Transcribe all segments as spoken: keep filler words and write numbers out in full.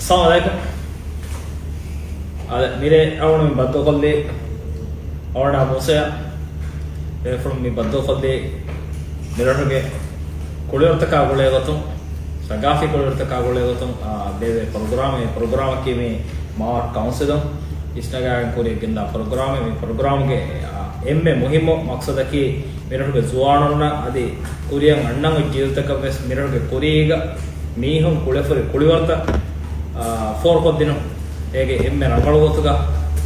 އައްސަލާމު ޢަލައިކުމް. އާދެ، މިރޭ އަޅުން މި ބައްދަލުކޮށްލީ އަޅުން މޫސަޔާ. ބޭފުޅުން މި ބައްދަލުކޮށްލީ މިރަށުގެ ކުޅިވަރުތަކާ ގުޅޭ ގޮތުން، ސަގާފީ ކުޅިވަރުތަކާ ގުޅޭ ގޮތުން، އާ، ބޭއްވޭ ޕްރޮގްރާމެއް. ޕްރޮގްރާމަކީ މި މާވަރު ކައުންސިލުން އިސްނަގާގެން ކުރިއަށް ގެންދާ ޕްރޮގްރާމެއް. މި ޕްރޮގްރާމްގެ، އާ، އެންމެ މުހިއްމު މަޤްޞަދަކީ މިރަށުގެ ޒުވާނުންނަށް އަދި ކުރިއަށް އަންނަން އޮތް ޖީލުތަކަށް ވެސް މިރަށުގެ ކުރީގަ މީހުން ކުޅެފުރި ކުޅިވަރުތައް، އާ، ފޯރުކޮށްދިނުން. އޭގެ އެންމެ ރަނގަޅު ގޮތުގަ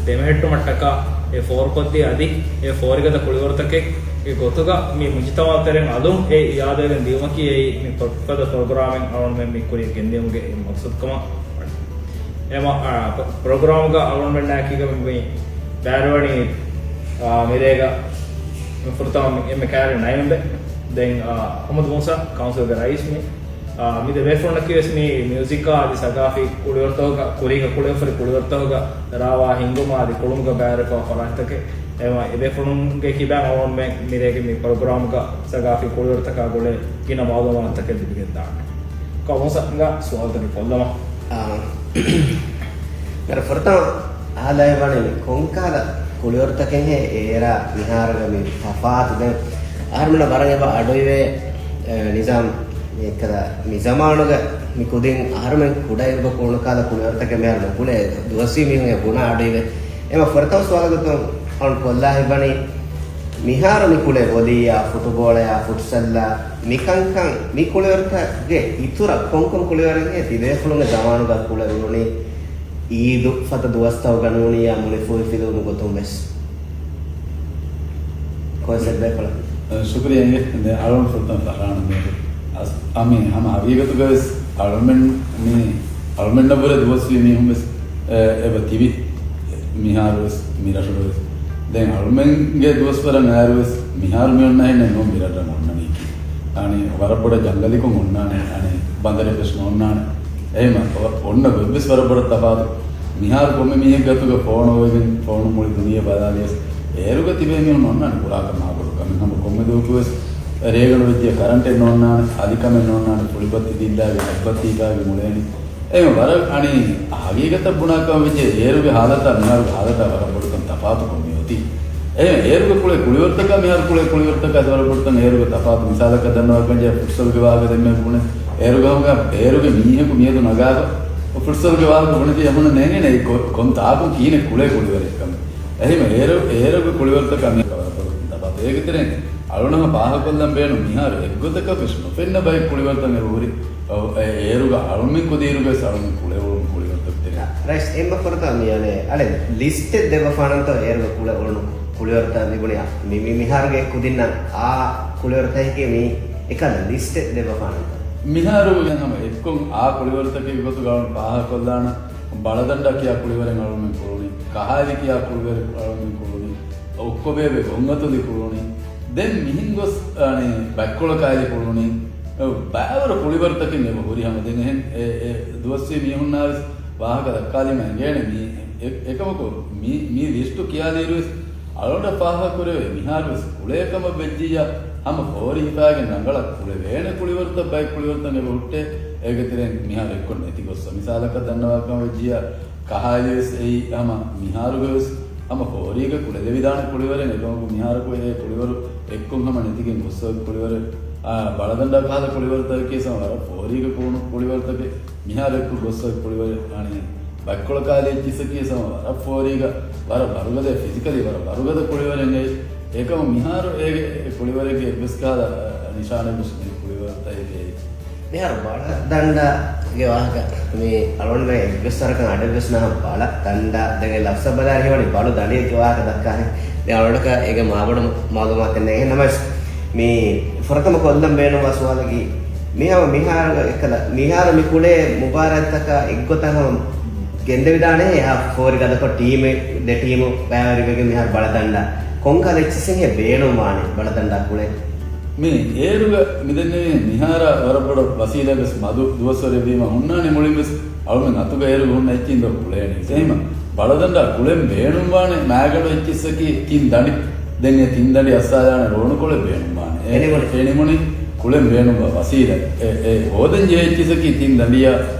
ދެމެހެއްޓުމަށްޓަކާ އެ ފޯރުކޮށްދީ އަދި އެ ފޯރިގަދަ ކުޅިވަރުތަކެއްގެ ގޮތުގަ މި މުޖުތަމަޢު ތެރެއިން އަލުން އެ އިއާދަވެގެން ދިއުމަކީ އެއީ މި ޕްރޮ-، ފަދަ ޕްރޮގްރާމެއް އަޅުންމެން މި ކުރިއަށް ގެންދިއުމުގެ އެއް މަޤްޞަދުކަމަށް ވަނީ. އެމަ، އާ، ޕްރޮ-، ޕްރޮގްރާމުގަ އަޅުންމެންނާއެކީގަ މި ބައިވެރިވަނީ، އާ، މިރޭގަ ފުރަތަމަ މި އެންމެ ކައިރި ނައިމްބެ. ދެން، އާ، އަޙްމަދު މޫސާ، ކައުންސިލްގެ ރައީސް މި. އާ، މި ދެ ބޭފުޅުންނަކީ ވެސް މި މިއުޒިކާ އަދި ސަގާފީ ކުޅިވަރުތަކުގަ ކުރީގަ ކުޅެފުރި ކުޅިވަރުތަކުގަ ރާވާ ހިންގުމާ އަދި ކުޅުމުގަ ބައިވެރިވެފަ ފަރާތްތަކެއް. އެމަ އެ ބޭފުޅުންގެ ކިބައިން އަޅުންމެން މިރޭގެ މި ޕްރޮގްރާމްގަ ސަގާފީ ކުޅިވަރުތަކާ ގުޅޭ ގިނަ މަޢުލޫމާތުތަކެއް ލިބިގެންދާނެ. ކައުންސިލްގެ ސުވާލުތަކެއް ކޮށްލަމާ. އާ. މިރަށު ފުރަތަމަ އަހާލައި ވަނީ ކޮންކަހަލަ ކުޅިވަރުތަކެއްހޭ އޭރާ މިހާރުގަ މި ތަފާތު؟ ދެން އަހަރުމެންނަށް ވަރަށް އެބަ އަޑުއިވޭ، އެ، ނިޒާމް މި އެއްކަލަ މި ޒަމާނުގަ މި ކުދިން އަހަރުމެން ކުޑައިރުގަ ކުޅުނު ކަހަލަ ކުޅިވަރުތަކެއް މިހާރު ނުކުޅޭ. ދުވަސްވީ މީހުން އެ ބުނާ އަޑުއިވޭ. އެމަ ފުރަތަމަ ސުވާލު ގޮތުން އަޅުން ކޮށްލާ ހިތްވަނީ މިހާރު މި ކުޅޭ ވޮލީއާ، ފުޓުބޯޅަޔާ، ފުޓްސަލްއާ، މިކަންކަން މި ކުޅިވަރުތަކުގެ އިތުރަށް ކޮންކޮން ކުޅިވަރެއްހޭ ތިބޭފުޅުންގެ ޒަމާނުގަ ކުޅެވުނީ؟ އީދު ފަތަ ދުވަސްތަކުގަ ނޫނިއްޔާ މުނިފޫހިފިލުވުމުގެ ގޮތުން ވެސް. ކޮންސެޕްޓް ބޭފުޅަށް؟ ޝުކުރިއްޔާ އިނގޭ. ދެން އަޅުން ފުރަތަމަ ފަހަރާނަ މީހުން އަސް-، އަމި ހަމަ ހަގީގަތުގަވެސް އަޅުމެން މި އަޅުމެންނަށްވުރެ ދުވަސްވީ މީހުން ވެސް، އެ، އެބަ ތިބި މިހާރުވެސް މިރަށުގަވެސް. ދެން އަޅުމެންގެ ދުވަސްވަރަށް އައިރުވެސް މިހާރު މި އޮންނަ ހެންނެއް ނޫން މިރަށްރަށް އޮންނަނީކީ. އަނެއް ވަރަށް ބޮޑަށް ޖަންގަލަކުން އޮންނާނެ، އަނެއް ބަނދަރެއް ވެސް ނޯންނާނެ. އެހެން އޮ-، އޮންނަ ގޮތްވެސް ވަރަށް ބޮޑަށް ތަފާތު. މިހާރު ކޮންމެ މީހެއްގެ އަތުގަ ފޯނު އޮވެގެން ފޯނު މުޅި ދުނިޔެ ބަލާލިޔަސް އޭރުގަ ތިބޭ މީހުން އޮންނާނެ ބުރާކަށް މާބޮޑު ކަމެއް. ހަމަ ކޮންމެ ދުވަހަކުވެސް ރޭގަނޑު ވެއްޖެ ކަރަންޓެއް ނޯންނާނެ، އަލިކަމެއް ނޯންނާނެ، ފުޅިބައްތި ދިއްލާގެ ލައްބައްތީ ބާގެ މުޅޭނެ. އެހެން ވަރަށް އަނި ހަގީގަތަށް ބުނާކަމަށް ވެއްޖެ އޭރުގެ ހާލަތާ މިހާރުގެ ހާލަތާ ވަރަށް ބޮޑުކަން ތަފާތުކޮށް މި އޮތީ. އެހެން އޭރުގެ ކުޅޭ ކުޅިވަރުތަކާ މިހާރު ކުޅޭ ކުޅިވަރުތަކާ ވަރަށް ބޮޑުކަން އޭރުގެ ތަފާތު މިސާލަކަށް ދަންނަވާކަން ޖެހޭ ފުޓްސަލްގެ ވާހަކަ ދެންމެ ބުނެ. އޭރުގަ ހަމަ އޭރުގެ މީހަކު މިއަދު ނަގާފަ ފުޓްސަލްގެ ވާހަކަ ބުނެތީ އެހުން ނޭނގޭނެ ކޮ-، ކޮން ތާކުން ކީނެ ކުޅޭ ކުޅިވަރެއްކަމެއް. އެހެން އޭރު-، އޭރުގެ ކުޅިވަރުތަކާ މި ވަރަށް ބޮޑު ތަފާތު. އޭގެ ތެރެއިން އަޅުނަހަ ފާހަގަކޮށްލަން ބޭނުން މިހާރު އެއްގޮތަކަށް ވެސް ނުފެންނަ ބައެއް ކުޅިވަރުތައް އެބަ ހުރި. އަ، އެ-، އޭރުގަ އަޅުމެން ކުދިއިރުގަވެސް އަޅުމެން ކުޅެވުނު ކުޅިވަރުތަކު ތެރެއިން. ރައީސް އެންމެ ފުރަތަމަ މި އަނެއް އަޅެ ލިސްޓެއް ދެއްވަފާނަންތޯ އޭރުގަ ކުޅެވުނު ކުޅިވަރުތައް ލިބުނިއްޔާ. މި-، މި-، މިހާރުގެ ކުދިންނަށް އާ ކުޅިވަރުތަކެކޭ މީ އެކަލަ ލިސްޓެއް ދެއްވަފާނަންތޯ؟ މިހާރު ހަމަ އެއްކޮށް އާ ކުޅިވަރުތަކެއްގެ ގޮތުގަ އަޅުން ފާހަގަކޮށްލާނަން. ބަޅަދަނޑާ ކިޔާ ކުޅިވަރެއް އަޅުމެން ކުޅުނީ. ކަހާލި ކިޔާ ކުޅިވަރެއް އަޅުމެން ކުޅުނީ. އުއްކޮބޭބެ ގޮންގަތުލި ކުޅުނީ. ދެން މިހެން ގޮސް، އަނި، ބަތްކޮޅަކާލި ކުޅުނީ. ބައިވަރު ކުޅިވަރުތަކެއް އެބަ ހުރި ހަމަ ދެން އެހެން އެ، އެ ދުވަސްވީ މީހުންނާވެސް ވާހަކަ ދައްކާލީމަ އެނގޭނެ މީ އެ-، އެކަމަކު މީ، މީ ލިސްޓު ކިޔާލިއިރުވެސް އަޅުގަނޑަށް ފާހަގަކުރެވޭ މިހާރުވެސް ކުޅޭ ކަމަށް ވެއްޖިއްޔާ ހަމަ ފޯރި ހިފާގެން ރަނގަޅަށް ކުޅެވޭނެ ކުޅިވަރުތައް ބައެއް ކުޅިވަރުތައް އެބަ ހުއްޓޭ. އޭގެ ތެރެއިން މިހާރު އެއްކޮށް ނެތި ގޮއްސަ. މިސާލަކަށް ދަންނަވާކަމަށް ވެއްޖިއްޔާ ކަހާލިވެސް އެއީ ހަމަ މިހާރުގަވެސް ހަމަ ފޯރީގަ ކުޅެލެވިދާނެ ކުޅިވަރެއް. އެކަމަކު މިހާރަކު އެ ކުޅިވަރު އެއްކޮށް ހަމަ ނެތިގެން ގޮއްސަ ކުޅިވަރެއް. އާ، ބަޅަދަނޑާ ކަހަލަ ކުޅިވަރުތަކަކީ ހަމަ ވަރަށް ފޯރީގަ ކުޅުނު ކުޅިވަރުތަކެއް. މިހާރު އެއްކޮށް ގޮއްސަ ކުޅިވަރެއް. އަނެއް ބަތްކޮޅަކާލި އެއްޗިއްސަކީ ހަމަ ވަރަށް ފޯރީގަ ވަރަށް ވަރުގަދަ ފިޒިކަލީ ވަރަށް ވަރުގަދަ ކުޅިވަރެއް. އެ-، އެކަމަ މިހާރު އޭގެ ކުޅިވަރެއްގެ އެއްވެސް ކަހަލަ، އަ، ނިޝާނެއްވެސް ނެތް ކުޅިވަރުތަކެކޭ. މިހާރު ބަޅަ ދަނޑާގެ ވާހަކަ މި އަޅުގަނޑުމެން އެއްވެސް ވަރަކަށް އަޑެއްވެސް ނަހަން. ބަޅަ ދަނޑާ ދެން އެ ލަފްޒަށް ބަލާއިރު ހީވަނީ ބަޅު ދަނޑިއެއްގެ ވާހަކަ ދައްކާހެން. މި އަޅުގަނޑަކަށް އޭގެ މާބޮޑު މައުލޫމާތެއް ނެތް. ނަމަވެސް މި ފުރަތަމަ ކޮށްލަން ބޭނުންވާ ސުވާލަކީ މިހާރު، މިހާރު އެކަލަ، މިހާރު މި ކުޅޭ މުބާރާތްތަކާ އެއްގޮތަށް ހަމަ ގެންދެވިދާނެ އެހާ ފޯރި ގަދަކޮށް ޓީމެއް، ދެ ޓީމު ބައިވެރިވެގެން މިހާރު ބަޅަ ދަނޑާ. ކޮންކަހަލަ އެއްޗިއްސެއްހޭ ބޭނުންވާނެ ބަޅަ ދަނޑާ ކުޅޭ؟ މި އޭރުގަ މިދެންނެވި މިހާރާ ވަރަށް ބޮޑަށް ވަސީލަތްވެސް މަދު ދުވަސްވަރެއްވީމަ ހުންނާނެ މުޅިންވެސް އަޅުމެން އަތުގަ އޭރުގަ ހުންނަ އެއްޗިން ދޯ ކުޅޭނީ. އެހެންމަ ބަޅަދަނޑާ ކުޅެން ބޭނުންވާނެ މާގަނޑު އެއްޗިއްސަކީ ތިން ދަނޑި. ދެން އެ ތިން ދަނޑި އައްސާލާނެ ރޯނުކޮޅެއް ބޭނުންވާނެ. އެ، އެނިމުނި. އެނިމުނި ކުޅެން ބޭނުންވާ ވަސީލަތް. އެ، އެ ހޯދަން ޖެހޭ އެއްޗިއްސަކީ ތިން ދަނޑިޔާ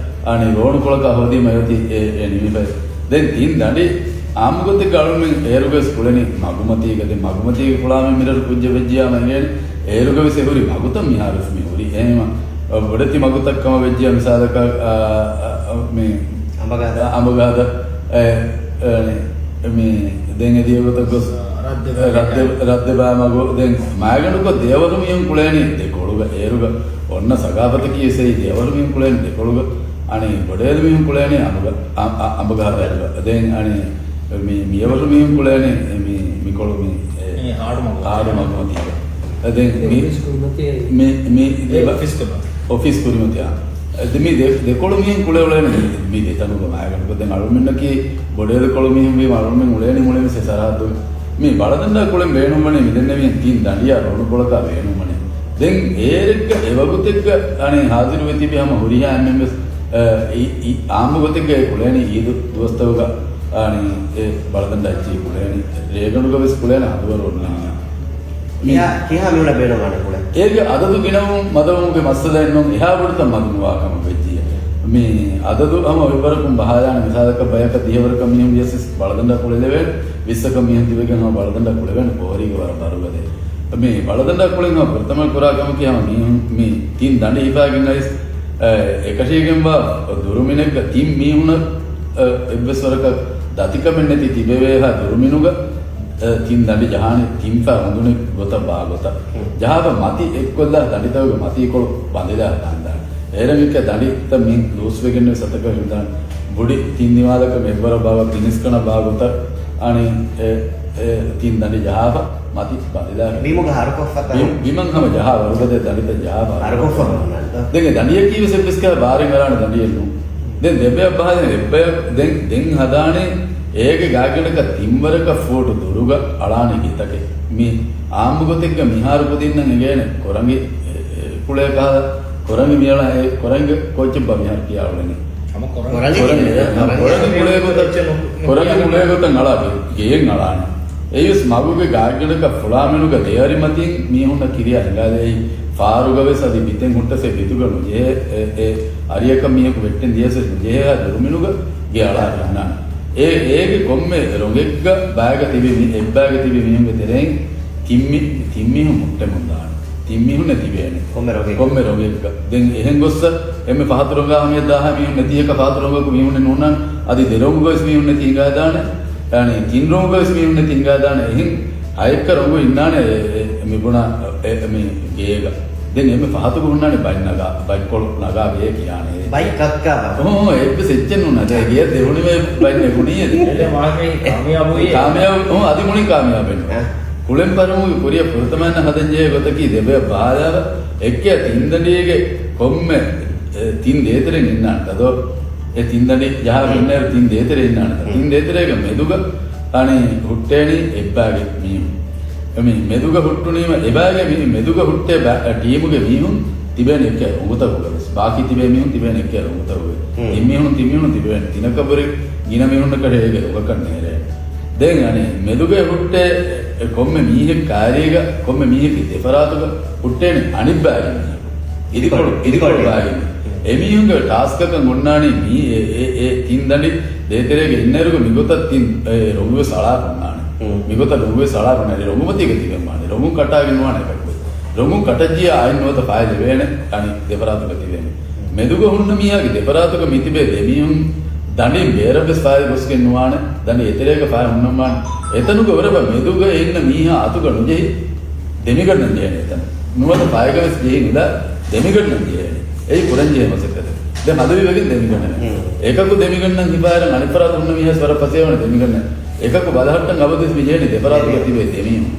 އަނެއް ރޯނުކޮޅަކާ ހޯދީމަ އެއޮތީ އެ، އެ ނިމިފައި. ދެން ތިން ދަނޑި އާއްމުގޮތެއްގަ އަޅުމެން އޭރުގަވެސް ކުޅެނީ މަގުމަތީގަ. ދެން މަގުމަތީގެ ފުޅާމެން މިރަށު ކުއްޖެއް ވެއްޖިޔާމަ އެނގޭނެ އޭރުގަވެސް އެ ހުރި މަގުތައް މިހާރުވެސް މި ހުރި. އެހެންވީމަ ބޮޑެތި މަގުތައް ކަމަށް ވެއްޖިޔާ މިސާލަކަށް، އާ، އާ، މި އަނބަގަހަދަ. އަނބަގަހަދަ، އެ، އެ، މި ދެން އެ ދިޔަ ގޮތަށް ގޮސް ރައްދެ، ރައްދެ، ރައްދެބައި މަގު. ދެން މާގަނޑުކޮށް ދެޔަވަރު މީހުން ކުޅޭނީ ދެކޮޅުގަ. އޭރުގަ އޮންނަ ސަގާފަތަކީ ވެސް އެއީ ދެޔަވަރު މީހުން ކުޅޭނީ ދެކޮޅުގަ. އަނެއް ބޮޑޭލު މީހުން ކުޅޭނީ އަނބުގަ، އަ، އަ، އަނބުގަހަދައިގަ. ދެން އަނެއް މި، މިޔަވަރު މީހުން ކުޅޭނީ މި، މިކޮޅު މި، އެ، މި ހާޑު މަގު. ހާޑު މަގުމަތީގަ. ދެން މި، އޮފީސް ކުރިމަތި. މި، މި އެ، އޮފީސް ކުރިމަތި. އެ، ދެ، މި ދެ، ދެކޮޅު މީހުން ކުޅެ އުޅޭނީ މި، މި ދެތަނުގަ މާގަނޑުގަ. ދެން އަޅުމެންނަކީ ބޮޑޭލު ކޮޅު މީހުން ވީމަ އަޅުމެން އުޅޭނީ މުޅިން ވެސް އެ ސަރަހައްދުގަ. މި ބަޅަދަނޑާ ކުޅެން ބޭނުންވަނީ މިދެންނެވިހެން ތިން ދަނޑިއާ ރޯނުކޮޅަކާ ބޭނުންވަނީ. ދެން އޭރެއްގަ އެވަގުތެއްގަ އަނެއް ހާޒިރުވެ ތިބި ހަމަ ހުރިހާ އެންމެން ވެސް، އަ، އި، އި، އާއްމު ގޮތެއްގައި ކުޅޭނީ އީދު ދުވަސްތަކުގަ އަނެއް އެ ބަޅަދަނޑާ އެއްޗެހި ކުޅޭނީ. ރޭގަނޑުގަ ވެސް ކުޅޭނެ ހަނދުވަރު އޮންނަންޏާ. މި ކިހާ، ކިހާ މީހުންނަށް ބޭނުންވާނެ ކުޅެން؟ އޭގެ އަދަދު ގިނަވުން މަދަވުމުގެ މައްސަލައެއް ނޫން، އެހާ ބޮޑުތައް މަދުނުވާ ކަމަށް ވެއްޖިއްޔާ. މި އަދަދު ހަމަ އޮތްވަރަކުން ބަހާލާނެ. މިސާލަކަށް ބަޔަކަށް ދިހަވަރަކަށް މީހުން ވިޔަސް ވެސް ބަޅަދަނޑާ ކުޅެލެވޭނެ، ވިއްސަކަށް މީހުން ތިބެގެން ހަމަ ބަޅަދަނޑާ ކުޅެވޭނެ ފޯރީގެ ވަރަށް ބަރުގަދޭ. މި ބަޅަދަނޑާ ކުޅެން ހަމަ ފުރަތަމަ ކުރާ ކަމަކީ ހަމަ މީހުން މި ތިން ދަނޑި ހިފާގެން އައިސް، އެ، އެކަށީގެންވާ ދުރުމިނެއްގަ ތިން މީހުނަށް، އެ، އެއްވެސް ވަރަކަށް ދަތިކަމެއް ނެތި ތިބެވޭހާ ދުރުމިނުގަ، އެ، ތިން ދަނޑި ޖަހާނެ ތިންފަ އުނދުނެ ގޮތަށް ބާ ގޮތަށް. ހުން. ޖަހާފަ މަތި އެއްކޮށްލާ ދަނޑިތަކުގެ މަތީކޮޅު ބަނދެލާ ދާންދާނެ. އޭރަށް އެއްކަ ދަނޑިތައް މި ލޫސްވެގެން ވެސް އަތަކަށް ހިނދާނެ. ބުޑި ތިން ދިމާލަކަށް އެއްވަރަށް ބާ ގޮތަށް، ޓެނިސް ކަނަށް ބާ ގޮތަށް އަނެއް އެ، އެ، ތިން ދަނޑި ޖަހާފަ މަތި ބަނދެލާ. ބިމުގަ ހަރުކޮށްފަ ބި-، ބިމަށް ހަމަ ޖަހާ ވަރުގަދަ ދަނޑިތައް ޖަހާފަ ހަރުކޮށްފަ ހަރުކޮށްފަ. ދެން އެ ދަނޑިއަކީ ވެސް އެއްވެސް ކަހަލަ ބާރެއް އަރާނެ ދަނޑިއެއް ނޫން. ދެން ދެބަޔަށް ބަހާލި އެއްބަޔަށް ދެން، ދެން ހަދާނީ އޭގެ ގާތްގަނޑަކަށް ތިންވަރަކަށް ފޫޓު ދުރުގަ އަޅާނެ ގެތަކެއް. މި އާއްމު ގޮތެއްގަ މިހާރު ކުދިންނަށް އެނގޭނެ ކޮރަނގި، އެ، އެ، ކުޅޭ ކަހަލަ ކޮރަނގި މިއަޅާ އެ ކޮރަނގި ކޯއްޗެއްބާ މިހާރު ކިޔާ އުޅެނީ. ކޮރަނގި ކޮރަނގި، ކޮރަނގި ކުޅޭ ގޮތަށް، ކޮރަނގި ކުޅޭ ގޮތަށް އަޅާ ގެ-، ގެޔެއް އަޅާނެ. އެއީވެސް މަގުގެ ގާތްގަނޑަކަށް ފުޅާމެނުގަ ދެއަރިމަތިން މީހުންނަށް ކިރިޔާ ހިނގާލައި، ފާރުގަވެސް އަދި ބިތެއް ހުއްޓަސް އެ ބިތުގަ ނުޖެހޭ، އެ، އެ އަރިއަކަށް މީހަކު ވެއްޓެން ދިޔަސް ނުޖެހޭ ދުރުމިނުގަ ގެ އަޅާ ގަންނާނެ. އެ، އޭގެ ކޮންމެ ރޮނގެއްގަ ބައިގަ ތިބި މި-، އެއްބައިގަ ތިބި މީހުންގެ ތެރެއިން ތިން މި-، ތިން މީހުން ހުއްޓެމުން ދާނެ. ތިން މީހުންނެއް ތިބޭނެ. ކޮންމެ ރޮނގެއް. ކޮންމެ ރޮނގެއްގަ. ދެން އެހެން ގޮއްސަ އެންމެ ފަހަތު ރޮނގާ ހަމަޔަށް ދާހާ މީހުން ނެތި އެކަ ފަހަތު ރޮނގަކު މީހުންނެއް ނޫންނާނެ. އަދި ދެ ރޮނގުގަވެސް މީހުން ނެތި ހިނގާދާނެ. އަނެއް ތިން ރޮނގުގަވެސް މީހުން ނެތި ހިނގާދާނެ. އެހެން ހައެއްކަ ރޮނގު އިންނާނެ އެ، އެ، މި ބުނާ އެ، އެ، މި ގޭގަ. ދެން އެންމެ ފަހަތުގަ ހުންނާނެ ބަތް ނަގާ، ބަތްކޮޅު ނަގާ ގެޔެއް ކިޔާނެ. ބަތް ކައްކާ ބަ. ހޫ، އެއްވެސް އެއްޗެއް ނޫން. އަދި ގެޔަށް ދެވުނީމަ ބަތް ނެގުނީ އެދި. އެ މާގެ ކާމިޔާބު ވީ. ކާމިޔާބު، ހޫ، އަދި މުޅިން ކާމިޔާބެއް ނޫން. އަ. ކުޅެން ފަރުމުގެ ކުރިއަށް ފުރަތަމައިން ހަދަންޖެހޭ ގޮތަކީ ދެބަޔަށް ބަހާލާފަ އެއްކެއަށް ތިން ދަނޑިއެއްގެ ކޮންމެ، އެ، ތިން ދޭތެރެއިން އިންނާނެތަ ދޯ؟ އެ ތިން ދަނޑި ޖަހާ ހުން. ފެންނައިރު ތިން ދޭތެރެއިން އިންނާނެތަ؟ ހުން. ތިން ދޭތެރޭގެ މެދުގަ އަނެއް ހުއްޓޭނީ އެއްބާގެ މީހުން. އެ މި މެދުގަ ހުއްޓުނީމަ އެބާގެ މި މެދުގަ ހުއްޓޭ ބާ-، ޓީމުގެ މީހުން ތިބޭނެ އެއްކަ ރޮނގުތަކުގަ ވެސް. ބާކީ ތިބޭ މީހުން ތިބޭނެ އެއްކަ ރޮނގުތަކުގަ. ހުން. ތިން މީހުން، ތިން މީހުން ތިބޭނެ. ތިނަކަށްވުރެ ގިނަ މީހުންނަކަށް އޭގެ ރޮނގަކަށް ނޭރޭ. ދެން އަނެއް މެދުގަ ހުއްޓޭ ކޮންމެ މީހެއް ކާރީގަ، ކޮންމެ މީހެއްގެ ދެފަރާތުގަ ހުއްޓޭނެ އަނެއްބާގެ މީހަކު. އިދިކޮޅު، އިދިކޮޅު. އިދިކޮޅު ބާގެ. އެމީހުންގެ ޓާސްކަކަށް އޮންނާނީ މީ އެ، އެ، އެ ތިން ދަނޑި ދޭތެރޭގަ އިންނައިރުގަ މިގޮތަށް ތިން، އެ، ރޮނގު ވެސް އަޅާ ކޮންނާނެ. ހުން. މިގޮތަށް ރޮނގު ވެސް އަޅާ ކޮންނާނެ. ރޮނގުމަތީގަ ތިބެން ވާނެ. ރޮނގުން ކަޓާގެން ނުވާނެ އެކަކު. ރޮނގުން ކަޓައްޖިޔާ އައިން ނުވަތަ ފާއި ލެވޭނެ އަނެއް ދެފަރާތުގަ ތިބޭނެ. މެދުގަ ހުންނަ މީހާގެ ދެފަރާތުގަ މިތިބޭ ދެމީހުން ދަނޑިން ބޭރަށް ވެސް ފާއި ގޮސްގެން ނުވާނެ. ދަނޑި އެތެރޭގަ ފާއި ހުންނަން ވާނެ. އެތަނުގަ އޮރަބަ މެދުގަ އިންނަ މީހާ އަތުގަ ނުޖެހި ދެމިގަންނަން ޖެހޭނެ އެތަން. ނުވަތަ ފާއިގަ ވެސް ޖެހި ނުލާ ދެމިގަންނަން ޖެހޭނެ. އެއީ ކުރަން ޖެހޭ މަސައްކަތެއް. ދެން ހަލުވި ވެގެން ދެމިގަންނަން. ހުން. އެކަކު ދެމިގަންނަން ހިފާއިރަށް އަނެއް ފަރާތު ހުންނަ މީހާސް ވަރަށް ފަސޭހަވަނީ ދެމިގަންނަން. އެކަކު ބަލަހައްޓަން އަބަދުވެސް މި ޖެހޭނީ ދެފަރާތުގަ ތިބޭ ދެމީހުން.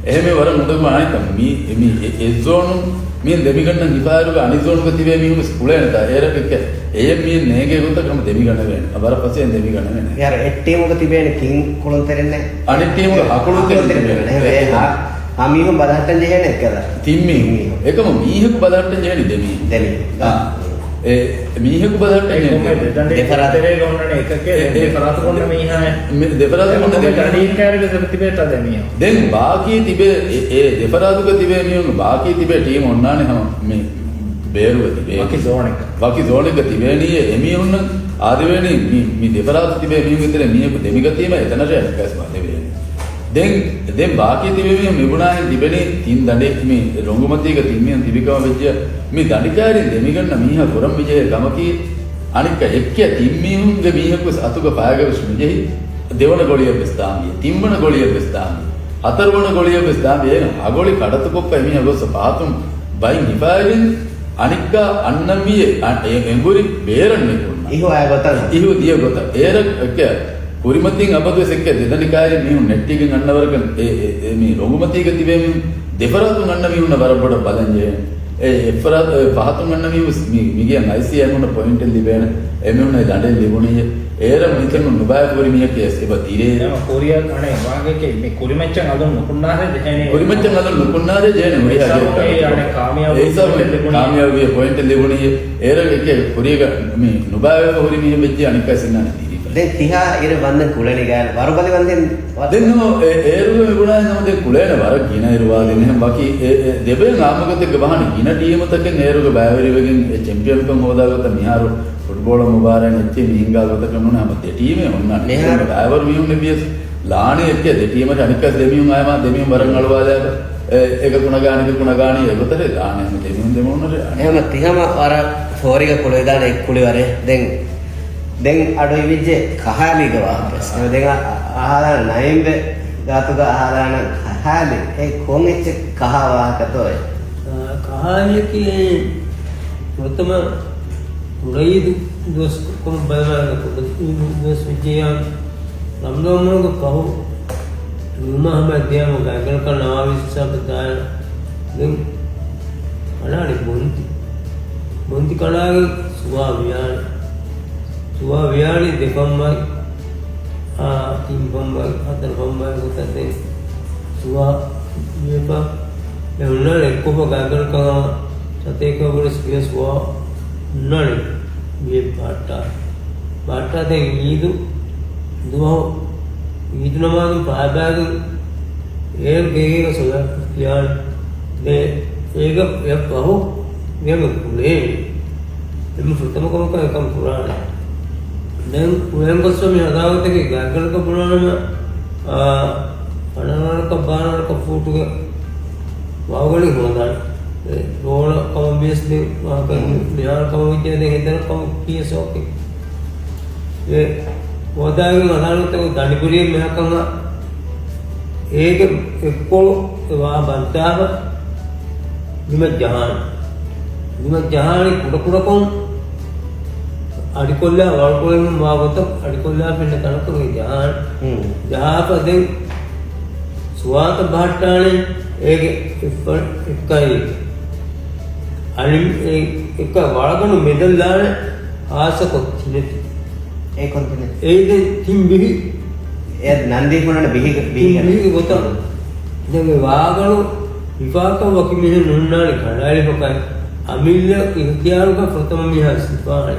އެހެންވެ ވަރަށް އުނދަގޫ އަނެއްކަން މީ، މީ އެ، އެއް ޒޯނުން މި ދެމިގަންނަން ހިފާއިރުގަ އަނެއް ޒޯނުގަ ތިބޭ މީހުން ވެސް ކުޅޭނެތާ އޭރަކެއްކެ އެޔެއް މީ ނޭނގޭ ގޮތަކަށް ހަމަ ދެމިގަނެވޭނެ. ވަރަށް ފަސޭހައިން ދެމިގަނެވޭނެ. އެހާރު އެއް ޓީމުގަ ތިބޭނެ ކިން ކުޅުންތެރިންނެއް. އަނެއް ޓީމުގަ ހަކުޅުންތެރިން ތިބޭނެ. އެ، އެ، އާ، އާ މީހުން ބަލަހައްޓަން ޖެހޭނެ އެއްކަލަ. ތިން މީހުން. ތިން މީހުން. އެކަމު މީހަކު ބަލަހައްޓަން ޖެހޭނެ ދެ މީހުން. ދެ މީހުން. އާ. އެ، މީހަކު ބަލަހައްޓަން އެ ޖެހޭނެ ކޮންމެ ދެ. ދެ ދަނޑި ދެފަރާތު. ތެރޭގަ ހުންނަނީ އެކަކޭ އެ، ދެ އެ، ފަރާތު ހުންނަ މީހާ. މި ދެފަރާތު ހުންނަ ދެ މީހުން. ދަނޑިން ކާރިގަ ތިބޭތާ ދެ މީހުން. ދެން ބާކީ ތިބޭ، އެ، އެ ދެފަރާތުގަ ތިބޭ މީހުން ބާކީ ތިބޭ ޓީމް އޮންނާނެ ހަމަ މި ބޭރުވެ ތިބޭނީ. ވަކި ޒޯނެއްގަ. ވަކި ޒޯނެއްގަ ތިބޭނީ. އެމީހުންނަށް އާދެވޭނީ މި، މި ދެފަރާތު ތިބޭ މީހުންގެ ތެރެ މީހަކު ދެމިގަތީމަ އެތަނަށޭ އަނެއްކާވެސް ބަދެވޭނީ. ދެން، ދެން ބާކީ ތިބޭ މީހުން މިބުނާހެން ތިބެނީ ތިން ދަނޑެއް މި ރޮނގުމަތީގަ ތިން މީހުން ތިބިކަމަށް ވެއްޖެ މި ދަނޑިކާރިން ދެމިގަންނަ މީހާ ކުރަން މިޖެހޭ ކަމަކީ އަނެއްކާ އެއްކެއް ތިން މީހުންގެ މީހަކުވެސް އަތުގަ ފައިގަވެސް ނުޖެހި ދެވަނަ ގޮޅިއަށްވެސް ދާންވީ، ތިންވަނަ ގޮޅިއަށްވެސް ދާންވީ، ހަތަރުވަނަ ގޮޅިއަށްވެސް ދާންވީ. އޭނަ ހަގޮޅި ކަޑަތުކޮށްފަ އެމީހާ ގޮއްސަ ފަހަތުން ބައިން ހިފާއިވެން އަނެއްކާ އަންނަންވީ އެ، އަ، އެ އެނބުރި ބޭރަށް ނިކުންނަ. އިހު އާ ގޮތަށް. އިހު ދިޔަ ގޮތަށް. އޭރަށް އެއްކެ ކުރިމަތިން އަބަދުވެސް އެއްކެ ދެދަނޑި ކާރި މީހުން ނެއްޓިގެން އަންނަވަރަކަށް އެ، އެ، އެ މީ ރޮނގުމަތީގަ ތިބޭ މީހުން ދެފަރާތުން އަންނަ މީހުންނަށް ވަރަށް ބޮޑަށް ބަލަން ޖެހޭނެ. އެ އެއްފަރާތު، އެ ފަހަތުން އަންނަ މީހުން ވެސް މި، މިގެއަށް އައިސީ އެމުންނަ ޕޮއިންޓެއް ލިބޭނެ. އެމީހުންނަށް ދަނޑެއް ލިބުނީ. އޭރަށް މިތަނުން ނުބައި ހުރި މީހަކީ ވެސް އެބަ ދިރޭ. އެ ކުރިއަށް އަނެއް ވާހަކައެކޭ މި ކުރިމައްޗަށް އަލުން ނުކުންނާށޭ ޖެހޭނީ. ކުރިމައްޗަށް އަލުން ނުކުންނާށޭ ޖެހޭނީ ހުރިހާ އެ ހިސާބުން އެ އަނެއް ކާމިޔާބު ކާމިޔާބުވެ ލިބުނީ. ކާމިޔާބުވި ޕޮއިންޓެއް ލިބުނީ. އޭރަށް އެކޭ ކުރީގަ މި ނުބައިވެފަ ހުރި މީހެއް ވެއްޖެ އަނެއްކާ ސިންނާނެ ދިރިފަ. ދެން ތިހާ އިރެއް ވަންދެން ކުޅެނީ ގާތް ވަރުބަލި ވަންދެން ވަ- ދެން ހަމަ އެ-، އޭރުގެ މި ބުނާހެން ހަމަ ދެން ކުޅޭނެ ވަރަށް ގިނަ އިރު ވާގެން އެހެން ވަކި އެ-، އެ ދެބޭން އާއްމުގޮތެއްގަ ބަހާނެ ގިނަ ޓީމުތަކެއް އޭރުގެ ބައިވެރިވެގެން އެ ޗެމްޕިއަންކަން ހޯދާ ގޮތަށް މިހާރު ފުޓްބޯޅަ މުބާރާތް އެއްޗެއް މި ހިނގާ ގޮތަކަށް ނޫން ހަމަ ދެ ޓީމެއް އޮންނާނެ. މިހާރު ޑްރައިވަރު މީހުން އެ ވިޔަސް ލާނީ އެއްކޭ ދެ ޓީމަށް އަނެއްކާ ދެ މީހުން އާއިމާ ދެ މީހުން ވަރަށް އަޅުވާލާ އެ-، އެކަކު ނަގާނެ އެކަކު ނަގާނީ އެގޮތަށް ލާނީ ހަމަ ދެ މީހުން ދެ މީހުން އެހެން ތިހަމަ ވަރަށް ފޯރިގަ ކުޅެދާނެ އެއްކުޅިވަރެއް. ދެން ދެން އަޑު އިވިއްޖެ ކަހާލީގެ ވާހަކަ. ދެން އަ-، އަ-، އަހާލާނަ ނައިމްބެ ގާތުގަ އަހާލާނަ ކަހާލި. އެ ކޮން އެއްޗެއް ކަހާ ވާހަކަތޯ އެ؟ އާ، ކަހާލިއަކީ ފުރަތަމަ ކުޑައީދު ދުވަސް ކޮން ބަލަމާގަ ކުޑައީދު ދުވަސް ވެއްޖެޔާ ރަމްޟާން މަހުގެ ފަހު ނުމަ ހަމަ ދިޔަމަ ގާތްގަނޑަކަށް ނަވާވީސް ހިސާބަށް ދާނެ. ދެން ކަނާނެ ބޮންތި. ބޮންތި ކަނާގެ ސުވާ ވިޔާނެ. ސުވާ ވިޔާނީ ދެ ފަންމައި، އާ، ތިން ފަންމައި، ހަތަރު ފަންމައި ގޮތަށް ދެން ސުވާ ވިޔަފަ އެ ހުންނާނެ އެއްކޮށްފަ ގާތްގަނޑަކަށް ސަތޭކަ ބުރެސް ވިޔަ ސުވާ ހުންނާނެ ވިޔަ ބާއްޓާ. ބާއްޓާ ދެން އީދު ދުވަހު އީދު ނަމާދުން ފާބާގެން އޭރު ގޭގޭގަ ސޮލާ ކިޔާނެ. ދެ އޭގަ އެއަށް ފަހު ގޭގަ ކުޅޭނެ. އެންމެ ފުރަތަމަ ކަމަކަށް އެކަން ކުރާނެ. ދެން ކުޅެން ގޮއްސަ މި ހަދާގޮތަކީ ގާތްގަނޑަކަށް ބުނާނަމަ، އާ، ފަނަރަވަނަކަށް ބާރަވަނަކަށް ފޫޓުގެ ވާގަނޑެއް ހޯދާނެ. އެ، ރޯޅަ ކަމަށް ވިޔަސް ދެން ވާހަކަ މިހާރު ކަމަށް ވެއްޖެ ދެން ހެދަނަ ކަމަށް ކިޔަސް އޯކޭ. އެ ހޯދާގެން ހަދާނެ ގޮތަކަށް ދަނޑިބުރިއެއް މިހާކަން އޭގެ އެއްކޮޅު ވާ ބަންތާފަ ބިމަށް ޖަހާނެ. ބިމަށް ޖަހާނީ ކުޑަކުޑަކޮށް އަޑިކޮށްލާ ވަޅުކޮޅެއް ވާ ގޮތަށް އަޑިކޮށްލާ ފެންނަ ތަނަކަށް ޖަހާނެ. ހުން. ޖަހާފަ ދެން ސުވާތައް ބަހައްޓާނެ އޭގެ އެއްފަ-، އެއްކައި. އަނި-، އެ-، އެއްކަ ވަޅަގަނޑު މެދަށް ލާނެ ހާއްސަކޮށް ތިނެތި. އެ ކޮން ތިނެތި؟ އެއީ ދެން ތިން ބިހި. އެ ނަންދީ ފުނަނަ ބިހިގ-، ތިން ބިހިގަ. ބިހިގެ ގޮތަށް. ދެން އެ ވާގަނޑު ހިފާކަށް ވަކި މީހެއް ނުންނާނެ ކަނޑައެޅިފަކައި. އަމިއްލަ އިހްތިޔާރުގަ ފުރަތަމަ މީހާ ހިފާނެ.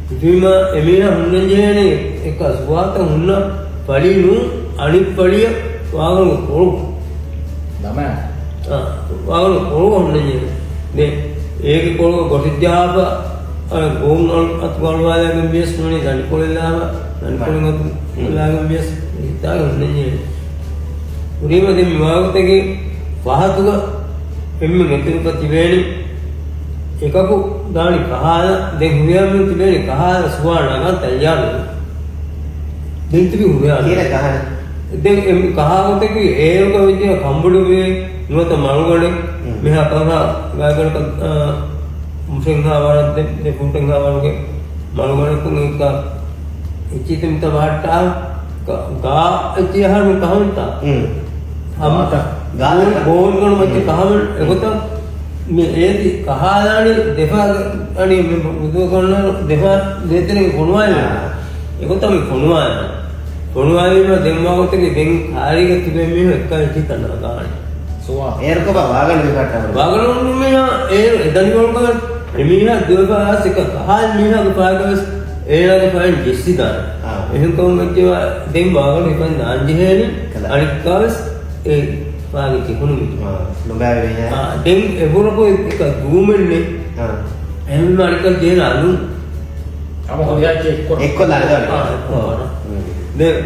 ހިފީމާ އެމީހާ ހުންނަން ޖެހޭނެ އެކަ ސުވާތައް ހުންނަ ފަޅި ނޫން އަނެއް ފަޅިއަށް ވާގަނޑު ކޮޅު. ދަމާ. އާ، ވާގަނޑު ކޮޅު ހުންނަން ޖެހޭ. ދެ، އޭގެ ކޮޅު ގޮށި ޖަހާފަ، އަ، ގޯން އަޅު-، އަތު އަޅުވާލާގެން ވިޔަސް ނޫނީ ދަނޑިކޮޅެއްލާފަ، ދަނޑިކޮޅެއް އަތު ހުން. އަޅުވާލާގެން ވިޔަސް ހިތާގެ ހުންނަން ޖެހޭ. ކުރީމަ ދެން މިވާގޮތެއްގެ ފަހަތުގަ އެންމެ ނެތުރުކަ ތިބޭނެ އެކަކު ދާނީ ކަހާލަ، ދެން ހުރިހާ މީހުން ތިބޭނީ ކަހާލަ ސުވާ ނަގާން ތައްޔާރު. ދެން ތިބި ހުރިހާ ކީރެ ކަހާލަ. ދެން އެ ކަހާ ގޮތަކީ އޭރުގަ ވެއްޖެ ކަނބޮޑުވި ނުވަތަ މަޅުގަނޑެއް މިހާ ކަހާ ގާތްގަނޑަކަށް، އާ، މުށެއްހާ ވަރަށް ދެ، ދެ ފޫޓެއްހާ ވަރުގެ މަޅުގަނޑަކުން އެއްކާ އެއްޗިތި މިތަ ބަހައްޓާ ގާ، ގާ އެއްޗި އަހަރު ކަހަންތާ. ހުން. ހަމަ ގާ، ގޯން، ގޯން ގޮނު މައްޗަށް ހުން. ކަހަމަން އެގޮތަށް މި އޭތި ކަހާލާނީ ދެފާ އަނީ މި މުދު ކޮންނަ ދެފާ ދޭތެރޭ ފޮނުވާލި. އާ. އެގޮތަށް މި ފޮނުވާލި. ފޮނުވާލީމަ ދެން މާ ގޮތެއްގެ ދެން ކާރީގަ ތިބެ މީހުން އެއްކާ އެއްޗިތައް ނަގާނެ. ސުވާ. އޭރު ކޮބާ ވާގަނޑު މި ކައްޓާ؟ ވާގަނޑު މި އޭރު އެދަނި ވަޅުގަ އެމީހާ ދުވެފަ އާސިކަ ކަހާލި މީހާގެ ފާގަވެސް އޭނާގެ ފައިން ޖެއްސިދާނެ. އާ. އެހެންކަމުން ވެއްޖެވާ ދެން ވާގަނޑު ހިފަން ދާން ޖެހޭނެ. ކަލާ. އަނެއްކާވެސް އެ ފާގެ ޖެހުނު މި. އާ، ނުބައިވެ ވެހި. އާ، ދެން އެބުރަކު އެކަ ދޫމެއްނެ. އެހެންވީމަ އަނެއްކާ ޖެހޭނެ އަލުން ހަމަ ހުރިހާ އެއްކޮށް. އެއްކޮށްލާނެ ދޯ އަނެއްކާ. އާ، އެއްކޮށް. އާ. ދެން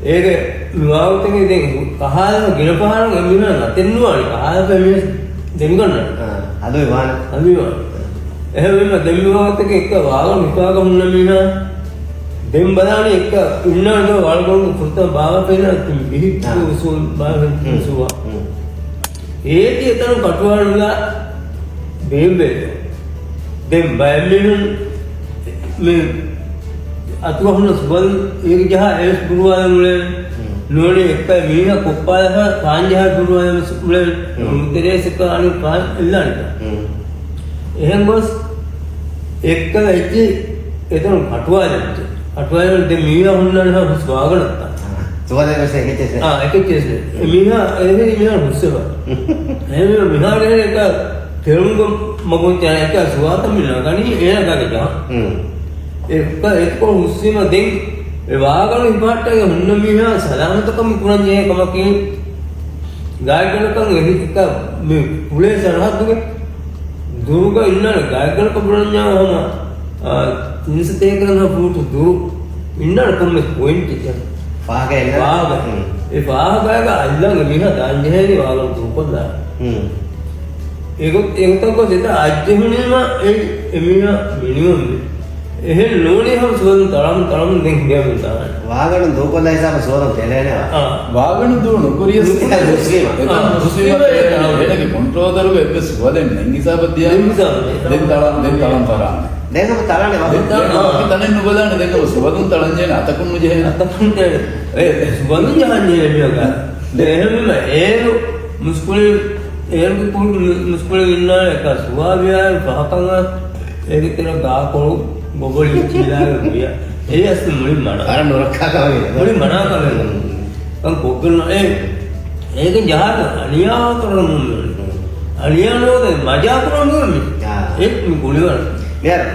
އޭގެ މި ވާގޮތަކީ ދެން ކަހާލަ ގިނަ ފަހަރަށް އެމީހާ ނަތެއް ނުވާނެ. ކަހާލަފަ އެމީހާ ދެން ގަންނަން. އާ، އަލުވެ ވާނެ. އަލުވެ ވާނެ. އެހެންވީމަ ދެން މި ވާގޮތަކީ އެއްކާ ވާގަނޑު ހިފާގަ ހުންނަ މީހާ ދެން ބަލާނީ އެއްކާ އިންނާނެ ދޯ ވާގަނޑު ފުރަތަމަ ބާވާފައި އިންނާނެ ތި މިހި އާ. އުސޫލް ބާވާ ހުން. އުސޫލް. އުން. އޭތި އެތަނުން ކަޓުވާލުލާ ބޭބެ. ދެން ބައެއް މީހުން މި އަތުގަ ހުންނަ ސުވަލު އޭގެ ޖަހާ އެވެސް ބުރުވާލަން އުޅޭ. ނޫނީ އެއްކަ މީހާ ކޮއްޕާލަފަ ފާން ޖަހާ ބުރުވާލަން ވެސް އުޅޭ. ނޫން ތެރޭސް އެއްކަ އަނެއް ފާން އެއްލާނެތާ. އެހެން ގޮސް އެއްކަލަ އެއްޗެއް އެތަނުން ކަޓުވާލަން. ކަޓުވާލަން ދެން މީހާ ހުންނާނެ ހަމަ ސުވާގަނޑަށްތާ. ސުވާލެއް ވެސް އެކެއްޗެއް ނެތް. އާ، އެކެއްޗެއް ނެތް. އެ މީހާ، އެ މީހާ ހުސްވެފަ. އެ މީހާ މިހާރު އެހެން އެކަ ތެޅުމުގެ މަގުން ތިޔަ އެކަ ސުވާތައް މި ނަގަނީ އޭނާ ގާގެ ޖަހާ. ހުން. އެ އެއްކޮޅު ހުސްވީމަ ދެން އެ ވާގަނޑު ހިފަހައްޓައިގެން ހުންނަ މީހާ ސަލާމަތަކަމުން ކުރަން ޖެހޭ ކަމަކީ ގާތްގަނޑަކަށް އެ ހި-، އެކަ މި ކުޅޭ ސަރަހައްދުގެ ދުރުގަ އިންނާނެ ގާތްގަނޑަކަށް ބުނަންޏާ ހަމަ، އާ، ތިން ސަތޭކަ ފޫޓު ދުރު އިންނާނެ ކޮންމެސް ޕޮއިންޓެއް. ފާހަގަ އެއް ފާހަގަ. ހުން. އެ ފާހަގައިގަ އައްލަން އެމީހާ ދާން ޖެހޭނީ ވާގަނޑު ދޫކޮށްލާ. ހުން. އެގޮތް، އެގޮތަށް ގޮސް އެތަ އައްޖެހުނީމަ އެ، އެމީހާ މިނިވަން ވޭ. އެހެން ނޫނީ ހަމަ ސުވަލުން ތަޅަމުން ތަޅަމުން ދެން ހިނގަމުން ދާނެ. ވާގަނޑު ދޫކޮށްލާ ހިސާބަށް ސުވަލުން ތެޅޭނެ. އާ. ވާގަނޑު ދޫ ނުކުރިޔަސް ނުކުރިޔަސް. އެތަން އާ. ނުކުރިޔަސް. އޭނަގެ ކޮންޓްރޯލަރުގެ އެއްވެސް ސުވަލެއް ނެތް ހިސާބަށް ދިޔަ. ނެތް ހިސާބަށް. ދެން ތަޅަން، ދެން ތަޅަން ފަރާނެ. ދެން ހަމަ ތަޅާނެ ވަގުތު. ދެން ވަކި ތަނެއް ނުބަލާނެ. ދެން ހަމަ ސުވަލުން ތަޅަން ޖެހޭނެ އަތަކުން ނުޖެހޭނެ. އަތަކުން ޖެހޭނެ. އެ، ސުވަލުން ޖަހަން ޖެހޭނެ މިވަގާ. ދެން އެހެންވީމަ އޭރު މުސްކުޅި، އޭރުގެ ކުރު މި-، މުސްކުޅި އިންނާނެ އެކަ ސުވާލު ވިޔާ ފަހަކަށް އޭގެ ތެރެ ގާކޮޅު ގޮބޮޅި ޗީލާގެ ގުޅިޔާ. އެ އަސްލު މުޅި މަނާ. އަރަ ނުރައްކާ ކަމެއް. މުޅި މަނާ ކަމެއް. ކަން ކޮށްގެން އެ އޭގެ ޖަހާ އަނިޔާ ކުރަން ނޫން މި. އަނިޔާ ނޯދެ މަޖާ ކުރަން ނޫން މި. އާ. އެ މި ކުޅިވަރު. މިހާރު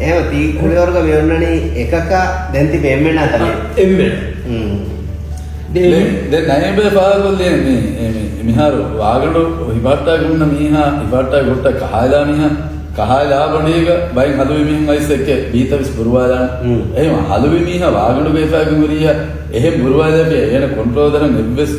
އެހެން ތީ ކުޅިވަރުގަ މި އޮންނަނީ އެކަކާ ދެން ތިބި އެންމެނާ ތަނެއް. އާ، އެންމެނާ. ހުން. ދެ-، ދެން ދެން ނައިބޭ ފާހަގަކޮށްލީ މި-، މި-، މިހާރު ވާގަނޑު ހިފަހައްޓާގެ ހުންނަ މީހާ، ހިފަހައްޓާގެ ހުއްޓަ ކަހާލާ މީހާ، ކަހާލާ ބޮޑީގަ ބައިން ހަލުވި މީހުން އައިސް އެކެ ބީތަވެސް ބުރުވާލާނެ. ހުން. އެހެން ހަލުވި މީހާ ވާގަނޑުގަ ހިފާގެން ހުރިއްޔާ، އެހެން ބުރުވާލާފިޔާ އޭނަ ކޮންޓްރޯލަރަށް އެއްވެސް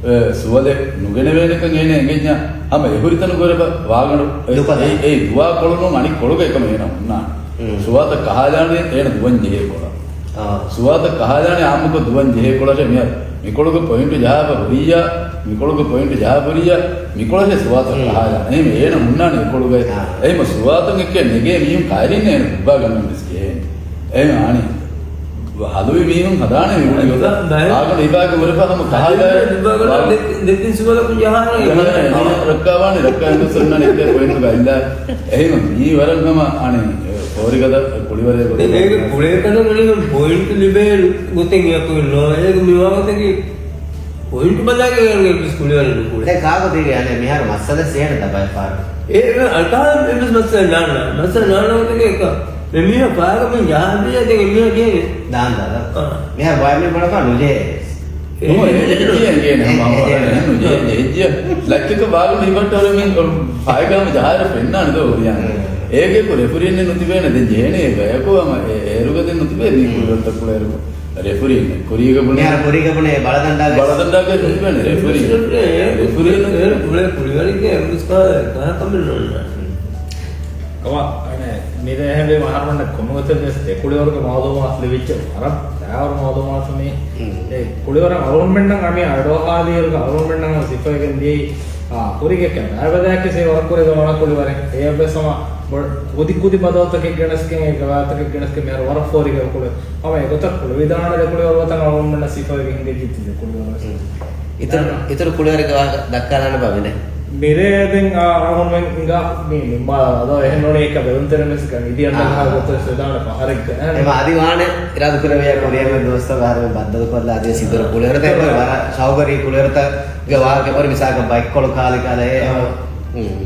އެ، ސުވަލެއް ނުގެނެވޭނެކަން އޭނަ އެނގެންޏާ ހަމަ އެހުރިތަނުގަ ވަރަކަށް ވާގަނޑު އެ، ދުކަލާ. އެ، އެ ދުވާ ކޮޅުނު އަނި ކޮޅުގަ އެކަމަށް އޭނަ ހުންނާނެ. ހުން. ސުވާތައް ކަހާލާނެ އޭނަ ދުވަން ޖެހޭ ކޮޅަށް. އާ. ސުވާތައް ކަހާލާނެ އާއްމުކޮށް ދުވަން ޖެހޭ ކޮޅަށެ މި-، މިކޮޅުގަ ޕޮއިންޓު ޖަހާފަ ހުރިއްޔާ، މިކޮޅުގަ ޕޮއިންޓު ޖަހާފަ ހުރިއްޔާ، މިކޮޅަށެ ސުވާތައް ހުން. ކަހާލާނެ. އެހެން އޭނަ ހުންނާނެ އެކޮޅުގައި. އާ. އެހެން ސުވާތުން އެއްކެ ނެގޭ މީހުން ކައިރިން އޭނަ ހުއްބާ ގަންނަން ވެސް ޖެހޭނެ. އެހެން އާނީ. ހަލުވި މީހުން ހަދާނެ މި ގުޅި ގޮތަށް. ދަ-، ދަ-، ވާގަނޑު ހިފާގެ ހުރެފަ ހަމަ ކަހާލާ ދެ-، ދެ-، ވާ-، ދެ-، ދެތިން ސުވަލަކުން ޖަހާނެ. ޖަހާނެ، ރައްކާވާނެ، ރައްކާ ހިނދު ސަންނާނެ އެއްކޭ ޕޮއިންޓުގަ އައިލާ. އެހެން މީ ވަރަށް ހަމަ އަނެއް ފޯރިގަދަ ކުޅިވަރޭ ގޮތަށް. ދެ-، ދެ-، ކުޅޭކަލަ މުޅި ހަމަ ޕޮއިންޓު ލިބޭ ގޮތެއް އެއަކު ނޯ. އޭގެ މިވާގޮތަކީ ޕޮއިންޓު ބަލާގެން ވެސް ކުޅިވަރެއް ނުކުޅޭ. ދެން ކާކު ތީގެ އަނެއް މިހާރު މައްސަލަ ސޭނަ ދަބައިފާރު. އޭ، އަ، ކާ އެއްވެސް މައްސަލަ ނާންނާ. މައްސަލަ ނާންނާ ގޮތެއް އެކަ. އެ މީހާ ފާގަ މި ޖަހާ ދިޔަ ދެން އެ މީހާ ޖެހޭ. ދާން ދާ. އާ. މިހާރު ބައެއް މީހުން ބުނަފާ ނުޖެހޭ. ނުޖެހޭ، ނުޖެހޭ، ނުޖެހޭ، ނުޖެހޭ، ނުޖެހޭ. ލައްކަކަށް ބާގުން ހިފައްޓަވަރު މީ ފާގާމަ ޖަހާއިރަށް ފެންނާނެ ދޯ ހުރިޔާނެ. އޭގެ ކުރެ ފުރިން ނުތިބޭނެ ދެން ޖެހޭނެ އޭ ގަޔަކު އަމަ އޭ އޭރުގަ ދެން ނުތިބޭ މީ ކުރިވަރުތައް ކުޅޭރު. ރެފުރީން. ކުރީގަ ބުނޭ. މިހާރު ކުރީގަ ބުނޭ ބަޅަދަނޑާގެ. ބަޅަދަނޑާގެ ނުތިބޭނެ ރެފުރީން. ރެފުރީން. ރެފުރީން. ކުޅޭ، ކުޅޭ، ކުޅިވަރެއްގެ އެއްވެސް ކާ-، ކާ ކަމެއް ނޯންނާނެ. ކަމާ، އަނެ، މިރޭ އެހެންވީމަ އަހަރުމެންނަށް ކޮންމެ ގޮތެއް ވެސް ދެ ކުޅިވަރުގެ މައުލޫމާތު ލިބިއްޖެ ވަރަށް ދާވަރު މައުލޫމާތު މީ. ހުން. އެ ކުޅިވަރަށް އަޅުގަނޑުމެންނަށް އަނި އަޑުއަހާލިއިރުގަ އަޅުގަނޑުމެންނަށް ސިފައިގެން ދިޔައީ، އާ، ކުރީގެ ކެ ބައިބަދާއެކޭ ސޭ ވަރަށް ކުރީގެ ވަރަށް ކުޅިވަރެއް. އެއަށްވެސް ހަމަ ބޮ-، ކުދި ކުދި ބަދަލުތަކެއް ގެނެސްގެން، އެ ގަވާތަކެއް ގެނެސްގެން މިހާރު ވަރަށް ފޯރިގެ ކުޅެ. ހަމަ އެގޮތަށް ކުޅެވިދާނެ ދެ ކުޅިވަރު ވަތަން އަޅުގަނޑުމެންނަށް ސިފައިގެ ހިނގައްޖެ ތި ދެ ކުޅިވަރު ވެސް. ހުން. އިތުރު، އިތުރު ކުޅިވަރެއްގެ ވާހަކަ ދައްކާލާނެބާ މިނެ؟ މިރޭ ދެން އާ އަޅުގަނޑުމެން ހިނގާ މި ނިންމާލާ އަދޯ އެހެން ނޫނީ އެކަ ބެލުންތެރެން ވެސް ގަން އިދި އަންނަ އާ. ހާ ގޮތަށް ވެސް ވެދާނެ ފަހަރެއްގަ. އެމަ އަދި ވާނެ އިރާދަކުރެއްވިޔާ ކުރިއަށް ދުވަސްތަކު އަހަރެމެން ބައްދަލުކޮށްލާ އަދި ސިދުރަ ކުޅިވަރުތައް ވަރަށް ޝައުގުވެރި ކުޅިވަރުތަކުގެ ވާހަކަ ބައި މިސާލަކަށް ބައިކޮޅު ކާލި ކާލަ އެ އާ. ހުން.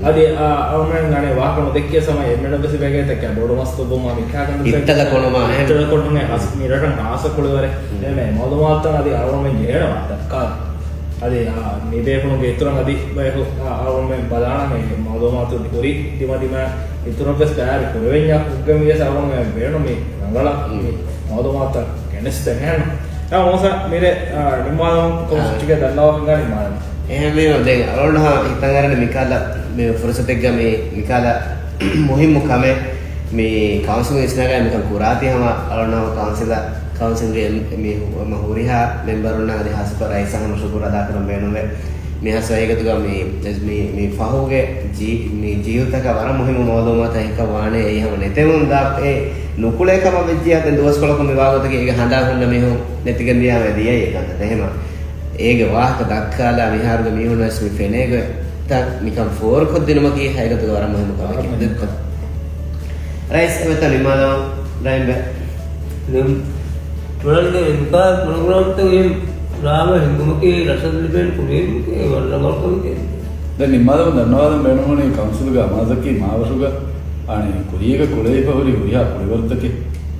އަދި އާ އަޅުމެން އަނެއް ވާހަކަ ނުދެއްކިޔަސް ހަމަ އެންމެނަށް ވެސް ބެގޭތަ ކިޔާ ބޮޑު މަސް ދުއްވުމާ މިކާ ކަން އިއްތަލަ ކޮނުމާ އެހެން. އިއްތަލަ ކޮނުމޭ ހަސް މި ރަށަށް ހާސަ ކުޅިވަރެއް. ހުން. އެމެ މައުލޫމާތުތައް އަދި އަޅުމެން ޖެހޭނެ ވާ ދައްކާ. އަދި، އާ، މި ބޭފުޅުންގެ އިތުރަށް އަދި ބަޔަކު، އާ، އަޅުގަނޑުމެން ބަލާނަމޭ މައުލޫމާތު ހުރި ދިމަދިމާ އިތުރަށްވެސް ބައިވެރި ކުރެވެންޏާ ކުއްގަ މިވެސް އަޅުގަނޑުމެން ބޭނުމީ ރަނގަޅަށް މި މައުލޫމާތުތައް ގެނެސްދޭނެ. އެހެން މޫސާ މިރޭ، އާ، ނިންމާލަމުން ކޮން އާ. ސުއްޗެއްގެ ދަންނަވާފަ ހިނގާ ނިންމާލަމު. އެހެންވީމަ ދެން އަޅުގަނޑު ހިތަށް އަރަން މިކަހަލަ މި ފުރުސަތެއްގަ މި، މިކަހަލަ މުހިއްމު ކަމެއް މި ކައުންސިލް އިސްނަގާ މިކަން ކުރާތީ ހަމަ އަޅުގަނޑު ކައުންސިލަށް، ކައުންސިލްގެ މި ހު-، ހުރިހާ މެމްބަރުންނަށް އަދި ހާއްސަކޮށް ރައީސަށް ހަމަ ޝުކުރު އަދާކުރަން ބޭނުންވޭ. މިހާ ސައިގަތުގަ މި، މި، މި ފަހުގެ ޖީ-، މި ޖީލްތަކަށް ވަރަށް މުހިއްމު މައުލޫމާތު ހިކަ ވާނެ އެއީ ހަމަ ނެތެމުން ދާ އެ ނުކުޅޭ ކަމަށް ވެއްޖިޔާ ދެން ދުވަސްކޮޅަކު މި ވާގޮތަކީ އޭގެ ހަނދާން ހުންނަ މީހުން ނެތިގެން ދިޔާމަ ދިޔައީ އެކަންތައް. އެހެމަ އޭގެ ވާހަކަ ދައްކާލާ މިހާރުގެ މީހުން ވެސް މި ފެނޭގޮތްތައް މިކަން ފޯރުކޮށްދިނުމަކީ ހައިގަތުގަ ވަރަށް މުހިއްމު ކަމެކޭ. ރައީސް އެމެތަ ނިމާލަވަން ރައިމްބެ. ދެން މިވަންދެ އިންތިޚާބު ޕްރޮގްރާމްތައް އިން ރާމަ ހިންގުމަކީ ރަށަށް ލިބޭނެ ކުރިއެރުމަކީ ވަރަށް ރަނގަޅު ކަމެކޭ. ދެން ނިންމާލަމުން ދަންނަވާލަން ބޭނުންވަނީ ކައުންސިލުގެ އަމާޒަކީ މާވަށުގަ އަނެއް ކުރީގަ ކުޅެވިފަ ހުރި ހުރިހާ ކުޅިވަރުތަކެއް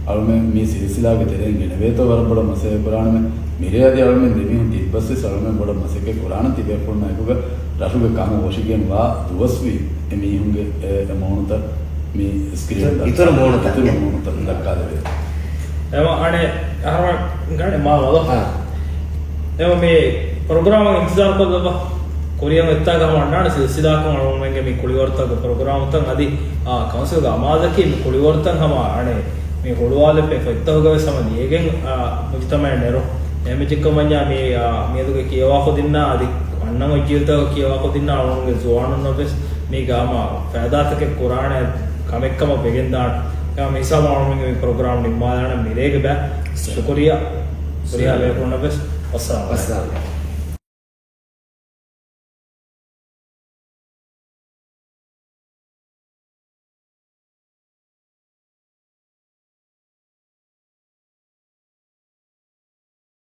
އަޅުމެން މި ސިލްސިލާގެ ތެރެއިން ގެނެވޭތޯ ވަރަށް ބޮޑަށް މަސައްކަތް ކުރާނަމޭ. މިރޭ އަދި އަޅުމެން ދެމީހުން ތިއްބަސްވެސް އަޅުމެން ބޮޑަށް މަސައްކަތް ކުރާނަން ތިބޭފުޅުންނާ އެކުގަ ރަށުގެ ކަން އޮށިގެން ވާ ދުވަސްވީ އެ މީހުންގެ އެ، އެ މޫނުތައް މި ސްކްރީން އިތުރު ދައްކާ-، މޫނުތައް. އިތުރު މޫނުތައް ދައްކާލެވޭ. އެމަ އަނެއް އަހަރުމެން ގަނެ މާ ވަލޯ. އާ. އެމަ މި ޕްރޮގްރާމަށް އިންތިޒާރު ކޮށްލައްވާ. ކުރިއަށް އޮތްތާގަ ހަމަ އަންނާނެ ސިލްސިލާކޮށް އަޅުގަނޑުމެންގެ މި ކުޅިވަރުތަކުގެ ޕްރޮގްރާމްތައް އަދި، އާ، ކައުންސިލްގެ އަމާޒަކީ މި ކުޅިވަރުތައް ހަމަ އަނެއް މި ހުޅުވާލެއް ފޮތްތަކުގަވެސް ހަމަ ލިޔެގެން، އާ، މުޖުތަމައަށް ނެރު. އެހެންވެއްޖެކަމަންޏާ މި، އާ، މިއަދުގެ ކިޔަވާ ކުދިންނާ އަދި އަންނަ އޮތް ޖީލްތަކަށް ކިޔަވާ ކުދިންނާ އަޅުގަނޑުގެ ޒުވާނުންނަށްވެސް މީގަ ހަމަ ފައިދާތަކެއް ކުރާނެ ކަމެއްކަމަށް ވެގެންދާނެ. އެހެން މި ހިސާބުން އަޅުގަނޑުމެންގެ މި ޕްރޮގްރާމް ނިންމާލާނަން މިރޭގެ ބައި. ޝުކުރިއްޔާ. ހުރިހާ ބޭފުޅުންނަށްވެސް. ވައްސަލާމް. ވައްސަލާމް.